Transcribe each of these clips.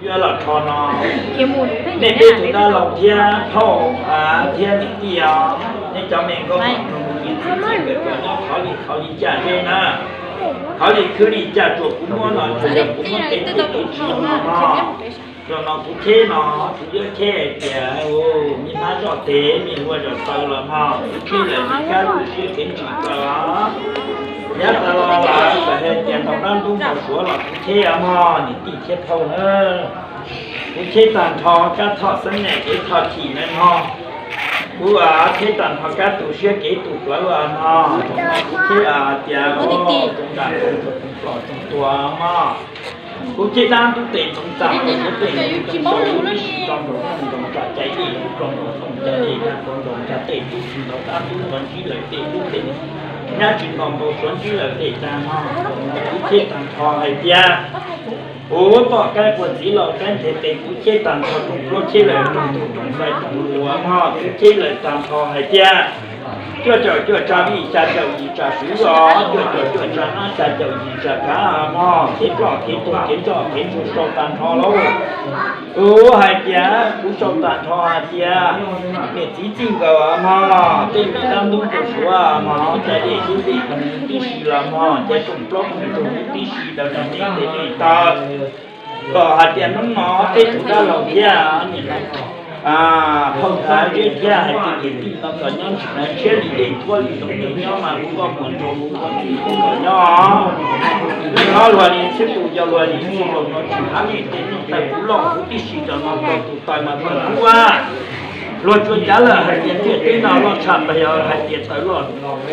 Yuav los rho no, nej peb tus dab laug thiab phauj thiab niam tij os, nej cov me nkauj muam nrog mus nyias txij txij nkawm nyob qhov li qhov li cas ze na, qhov li khwb li cas tsuas kuv muab no tsuas yog kuv muab tej tug tub tsis no no. Zaum no kuv cheb no, kuv yuav cheb hais tias me hmab zoj tes me hlua zom taw los mog, kuv cheb lawm me kab lub siab kev ntsis taw os. Yav tas los los txawm hais tias ntaus dab ntub ntaus suav los kuv cheb os mog, niam tij thiab phauj na. Kuv cheb tag nrho kab thoj xeeb niam kev thoj chim na mog. Kuv cheb tag nrho kab tu siab kev tu plawv os mog. Kuv cheb tias tus nram tus plom tus tuag mog. Kuv cheb dab ntub tes ntxoov txam tus suav tes ntxoov txam tus tib si rau nraum rooj nraum tsa cai dej tus rau nraum rooj cai dej rau nraum tsa tej tub tsis ntaus dab ntub ntaus ntsib lawm tej tub tej nyab tsis ntaus ntaus suav ntsib lawm tej tag mog. Kuv cheb tag nrho hais tias kuv poj qaib quas txiv laus qaib nthe tes kuv cheb tag nrho rooj plaub cheb lawm rooj tub rooj fais rooj luav mog. Kuv cheb lawm tag nrho hais tias cuaj caum cuaj tsa vij xya caum yim tsa swv os, cuaj caum cuaj tsa nab xya caum yim tsa kav mog. Kev ploj kev tuag kev nroj kev ntsuag sau tag nrho lauj. Kuv hais tias kuv sau tag nrho hais tias niam txiv txij nkawm mog, tej me dab ntub ntaus suav mog, cai dej tub dej tib si los mog, cai rooj plaub rooj tug tib si daws rau niam tes dej taw. Kom hais tias hnub no peb tus dab laug thiab niam phauj Txav Zeb thiab hais tias niam tij no kom nyob ntsis na, tshiab li dej tuab li zoov li nyob mas kuv nkauj muam nraug kuv nkauj txiv kuv kom nyob. Nyob luag li xwb tus yog luag li xwb los no tsis hab li tej neeg taw kuv loj kuv tib si rau no rau tus taw mas taw kub a. Luag tsuas cav lawm hais tias ntiaj teb no loj tshaj plaws yog hais tias taw loj,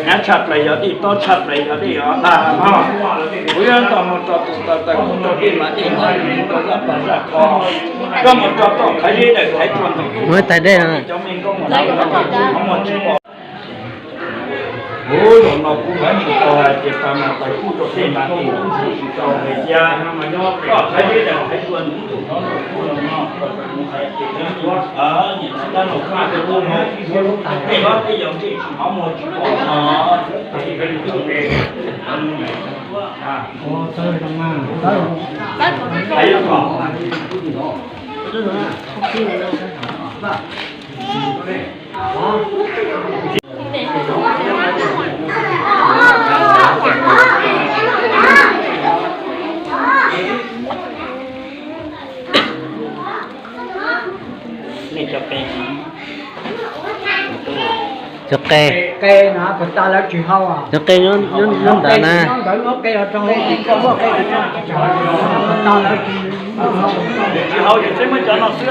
hnyav tshaj plaws yog dej, tob tshaj plaws yog dej os ntag mog. Kuv yuav nto mus rau tus taw taw kuv rau dej mas dej nyob li rau zaj pas zaj kho, koj mus rau tom qhaiv zeb daws qhaiv tsua ntawm kuj mus tais dej cov me nkauj mus ntawd mus tsis pom. Ub, zaum no kuv mam mus tau hais tias taw mas taw kuj rau dej mas dej kuj tsis tau hais tias koj qhaiv zeb daws qhaiv tsua ntawm kuj tus no ntawm kuj los no kom mus hais tias nyiam tsis dab laug kuj tus no tej lob tej yau ntsej tsis hov muag tsis pom no. Cov qe, cov qe nyob ntawd na. Tsis hau ces peb muab cov no xwb.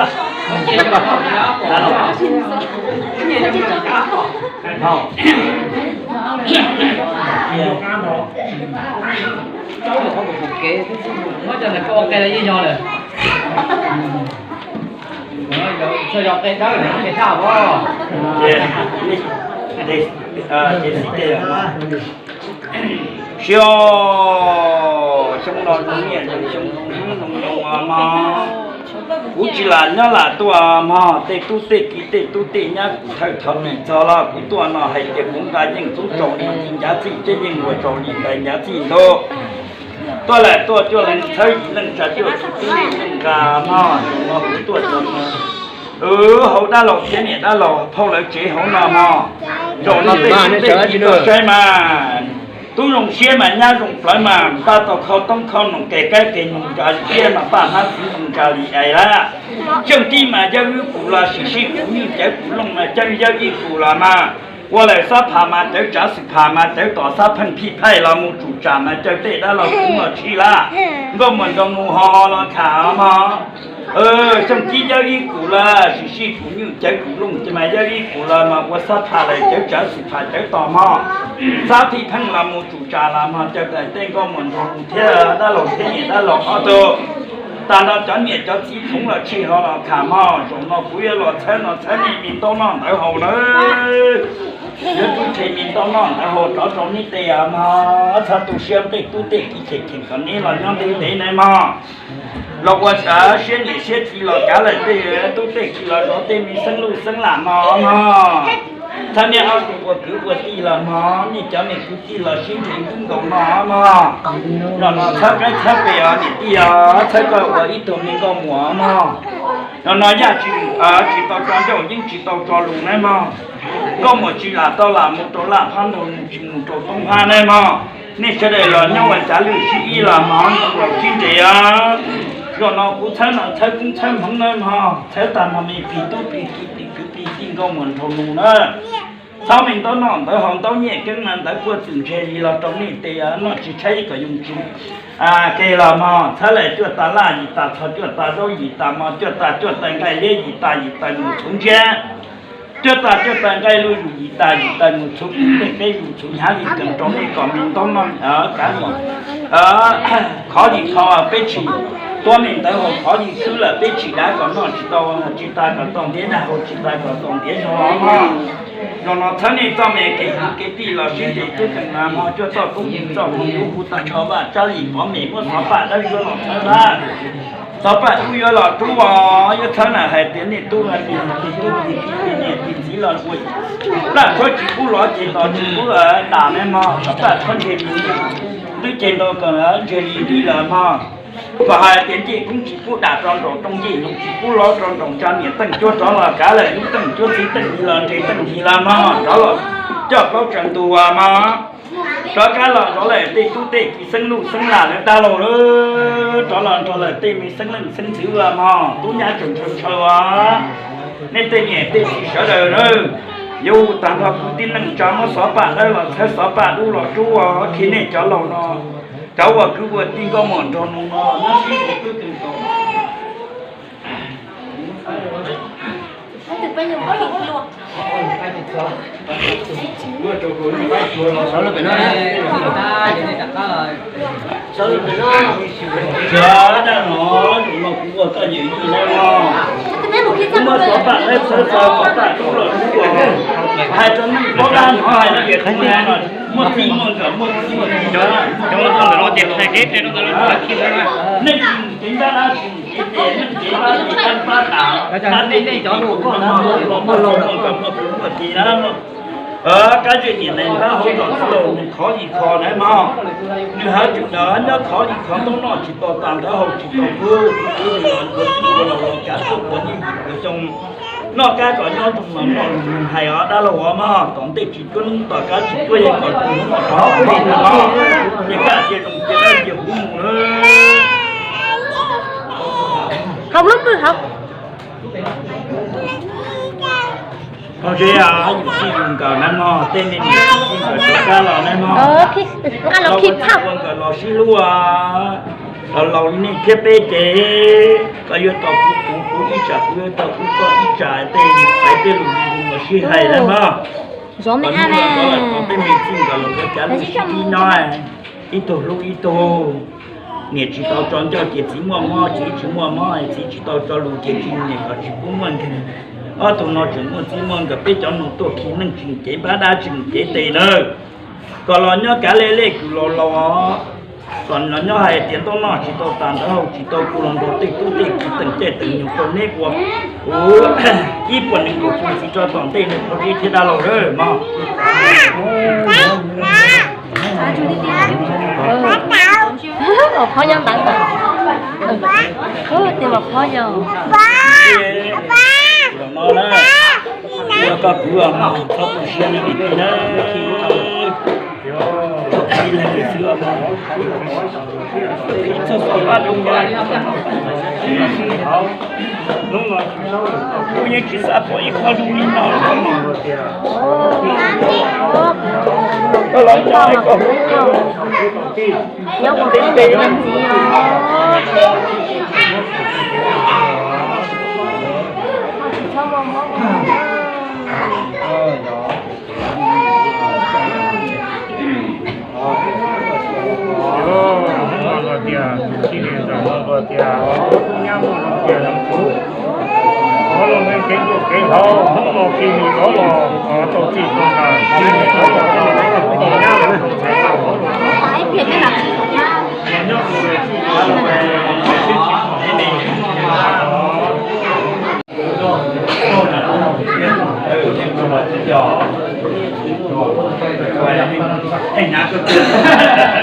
Muab cov ntawm koj ua qe los yeej yog lawm. Txog yog qe dawb qe daj os. Ces xib teg, xyoo, xyoo no zoo nyiaj zoo xyoo zoo hnub zoo nyoog os mog. Kuv tsis lam nyob lam tuaj mog, tej tub tej kiv tej tub tej nyab kuv thawj thov nws txog los kuv tuaj no hais tias kuv nqa yeej txuj tsaus li ncav txij, ces yeej luag tsaus li ntais ncav txij ntua. Tuaj lawm tuaj cuaj leeg txhawb yim leej tsa cuaj txhawb leej nqa mog, zaum no kuv tuaj txog no. Hauv dab laug thiab niam dab laug phauj lawv tsev hauv no mog. Zaum no tej tub tej kiv tuaj saib mas, tub zoo siab mas nyab zoo plawv mas npaj tau kho toob kho noog, tes qaib tes noog nra li tiab mas paj hnab txiv nra li ais lawm. Xyooj tib mas yawb ib kus los sim sij kuv nyuj cawv kuv looj mas cawv yawb ib kus los mas, ua lawm xab phas mas cawv tsav xwm phas mas cawv tom xab pheej phij phaij los mus tsum tsam mas cawv tej dab laug kuv los tshij lawm. Nkauj muam nrog mus ho ho los tham mog. Xyooj tib yawb ib kus los sim sij kuv nyuj cawv kuv looj ces mas yawb ib kus los mas ua xab phas lawm cawv tsav xwm phas cawv tom mog. Xab phij pheej los mus tsum tsam los mog, cawv tej nkauj muam nrog mus thiab dab laug thiab niam dab laug ob tug. Tag nrho cov niam cov txiv txhoov los tshij ho los tham mog, zaum no kuv yuav los txhawb no txhawb nej me ntaub noj ntawv haus na. Yuav rub rhe me ntaub noj ntawv haus rov rau nej tej mog, txhob tu siab tej tub tej kiv cheem cheem kom neb los nyob ntev ntev na mog. Los ua siab niam siab txiv los kav lawm tej tub tej kiv los zov tej me xeeb luj xeeb lam no mog. Txhawb nej ob tug ua kwv ua tij los mog, nej cov me kwv tij los sib nrhiav nkaus no mog. Los no txhawb qaib txhawb pem os niam tij os, txhawb koj ua ib tug me nkauj muam mog. Los no yaj tsis, tsis tau tso ncauj yeeb tsis tau tso lus na mog. Nkauj muam tsis lam tau lam mus rau laj phab nraug, mus tsis mus rau toob phab na mog. Nej sawv daws los nyob ua cav lwj sib ib los mog, los sib nres os. Zaum no kuv txhawb no txhawb koob txhawb hmoov na mog, txhawb tag no me plig tub plig ki plig kwv plig tij nkauj muam nraug nus na. Txhob me ntaub noj ntawv haus ntaub nyiaj keeb na, ntawv kuaj txwm ntseg li los rau nej tes noj tsis tshaib kom yoo tsis ke los mog. Txhawb lawm cuaj tas laj yim tas txhos, cuaj tas zaub yim tas mov, cuaj tas cuaj tais nqaij liab yim tas yim tais mus txhuv ntsiab. Cuaj tas cuaj tais nqaij luj yus yim tas yim tais mus txhuv pem tej peb yus txhuv hnyav li kawm rau nej kom me ntaub noj kav li khov li kho peb tsis tuab me ntawv haus khov li khwb lawm peb tsis dav kom noj tsis tau, tsis tas kom tau ntiav dag haus tsis tas kom tau ntiav zog mog. Zaum no txhawb nej txoj me kev kwv kev tij los sib nres tub teem na mog, cuaj txoj koob yim txoj hmoov yuav hu tag nrho vaj tsab li pov mem muab xov paj dawb yuav los txhawb dab. Xov paj dub yuav los rub os, yuav txhawb na hais tias nej tub tis tub tis niam tis txiv los ua laj tshuab tsis pub lov ces tos tsis pub dam na mog, xov paj tshuab ntseg li twb ceg ntau kom ntseg li li lawm mog. Kom hais tias ncej koob tsis pub dam rau nraum rooj, ncej nyoos tsis pub lov rau nraum tsa, niam teej cuab rov los kav lawm, lub teej cuab txiv teej ntsis los nres teej ntsis los mog, rov los coj plaub tsaws ntuas mog. Rov qab los nrog lawm tej tub tej kiv xeeb luj xeeb lam lawv dab laug, rov los nrog lawm tej me xeeb leej xeeb ntxwv ua mog, tub nyab tseem ntshaw ntshaw os. Nej tej niam tej txiv sawv daws na, yuav hu tag nrho kwv tij neej tsa muab xov paj dawb los txhawb xov paj dub los rub khi nej cov laus no, cov uas kwv ua tij nkauj muam nraug nus no nyob sib nrhiav tub teem tau. Sawv daws no, zaum no kuv ua koj yawm yij no, kuv muab xov paj dawb txhawb xov paj dub los rub, hais rau nej paub dab no hais tias kuv no muaj txij muaj nkawm muaj txij muaj txij, cov ntawm no ces qhia kev qhia rau ntawd los khi ntawd na. Nej tsis mus ceev ntab dab tsis mus ceev tes, nej ceev ntab ces pab pab tas, tab nej nej cov muaj txij muaj nkawm muaj txij muaj txij na. Qab zej niam neeg nrab hauv zos txwj laus nws khov li kho na mog. Nws haj tseem nyob khov li kho, ntaub noj tsis tau tas, ntawv haus tsis tau kub, kuv tus los yuav txij ua laus los kav tuaj ua nyuj ua xyoo. Noj kab kom nyob zoo los noj lus nug hais os dab laug os mog, tom ntej tsis cuab hnub tom qab tsis cuab yeeb kom tus hnub los rov ua li no. Ces kaj cia zoo cia dawb cia huv mus na. Hauv lub pwj hauv. Koj zeb yus txij yus nkawm na mog, tej me niam txiv txij nkawm rov qab los na mog. Nqa los khi txhaj ua nkawm los sib hlub, los laus li nej thiab peb ces koj yuav tau kuv, kuv kuv ib tsam, kuv yuav tau kuv koj ib tsam, tej hais tej lus los sib hais na mog. Kom hnub no rov los kom tej me txij nkawm los ua cav lwj sib nyob, ib tug hlub ib tug. Niam tsis tau tso ncauj ces txiv muaj mob, txiv tsis muaj mob, txiv tsis tau tso lus ces tsis, niam kom tsis pub muaj nkeeg. Ob tug no tseem muaj txij muaj nkawm, peb cov nus tuaj khi neej tsis cev npab dab tsis cev tes nawb. Kom los nyob kav lej lej kws los laus, kom los nyob hais tias ntaub noj tsis tau tas, ntawv haus tsis tau kub, los nrog tej tub tej kiv teem caij teem nyoog rau neb ua ib puas nees nkaum xyoo txiv tso tom ntej nws qhov zeb thiab dab laug mog. Los phob nyob ntawd, tis los phob yog. Zaum no na, koj kwv mog, txhob tu siab li na. Ib leeg li xwb mog. Txog xov paj dub, hnub no kuv yeej tsis xav pom ib qho zoo li no. Koj los nyob koj hlub nyob ua peb txiv os. Hnub no tias, tsis li ntawm no tias, nyab muaj zoo tias zoo xwb. Qhov los nws kev ntuj kev hauv, hnub no kiag nws rov los tau txij tau nkawm, tau nyab tau ntxhais tau hauv los. Los nyob ua txij tau nkawm, sib tsis pom li ne. Hnyav kawg kiag.